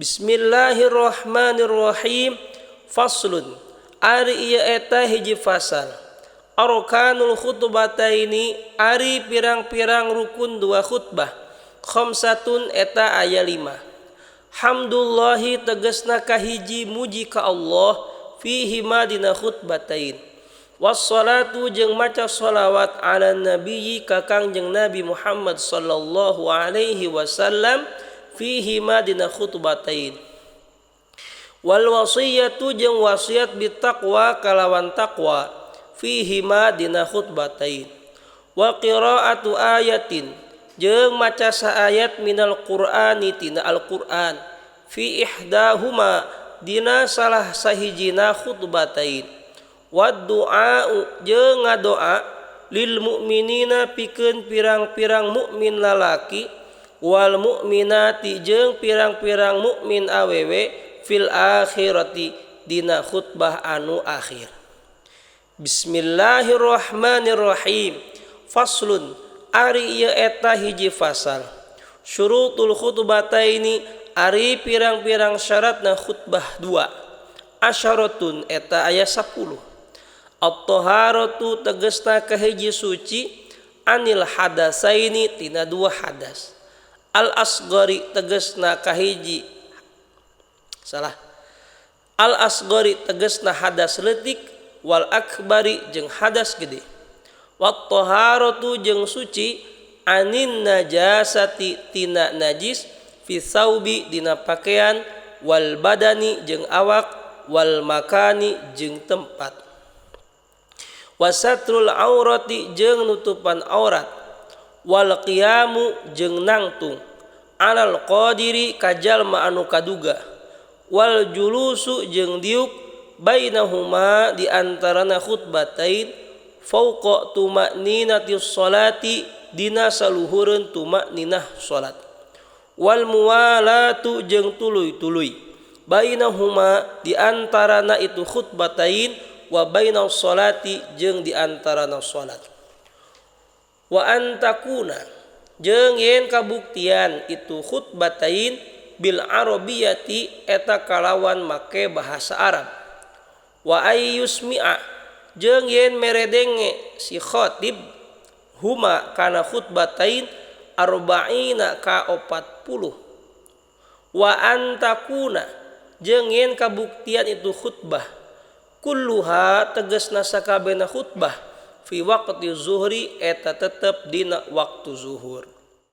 Bismillahirrahmanirrahim. Faslun, ari ieu eta hiji fasal. Arkanul khutbataini, ari pirang-pirang rukun dua khutbah. Khamsatun, eta aya lima. Hamdullahi, tegesna kahiji muji ka Allah, fihi ma dina khutbatain. Wassalatu, jeung maca sholawat, ala nabiyyi, ka Kangjeng Nabi Muhammad sallallahu alaihi wasallam, fihi ma dina khutbatain. Wal wasiyatu, jeung wasiat, bitaqwa, kalawan taqwa, fihi ma dina khutbatain. Wa qiraatu ayatin, jeung maca saayat, minal qur'ani, tina Al-Qur'an, fi ihdahuma, dina salah sahijina khutbatain. Wa du'a, jeung ngadoa, lil mukminina, pikeun pirang-pirang mukmin lalaki, wal mukminati, jeung pirang-pirang mukmin awewe, fil akhirati, dina khutbah anu akhir. Bismillahirrahmanirrahim. Faslun, ari ieu eta hiji fasal. Syurutul khutbataini, ari pirang-pirang syaratna khutbah dua, asyaratun, eta aya 10. At-taharatu, tegesna kahiji suci, anil hadasaini, tina dua hadas. Al asgari, tegesna kahiji, salah, al asgari, tegesna hadas leutik, wal akbari, jeung hadas gede. Wat taharatu, jeung suci, anin najasati, tina najis, fi saubi, dina pakaian, wal badani, jeung awak, wal makani, jeung tempat. Wasatrul aurati, jeung nutupan aurat, wal qiyamu, jeung nangtung, alal qadiri, ka jalma anu kaduga, wal julusu, jeung diuk, bainahuma, di antarana khutbatain, fauqa tuma'ninati sholati, dina saluhureun tumakninah salat, wal muwalatu, jeung tuluy-tuluy, bainahuma, di antarana itu khutbatain, wa bainas sholati, jeung di antarana salat. Wa antakuna, jeung yen kabuktian itu khutbatain, bil arabiyati, eta kalawan make bahasa Arab. Wa ayyusmi'a, jeung yen meredenge si khatib, huma, kana khutbatain, arba'ina, ka 40. Wa antakuna, jeung yen kabuktian itu khutbah, kulluha, tegesna sakabehna khutbah, fi waqti zuhri, eta tetep dina waktu zuhur.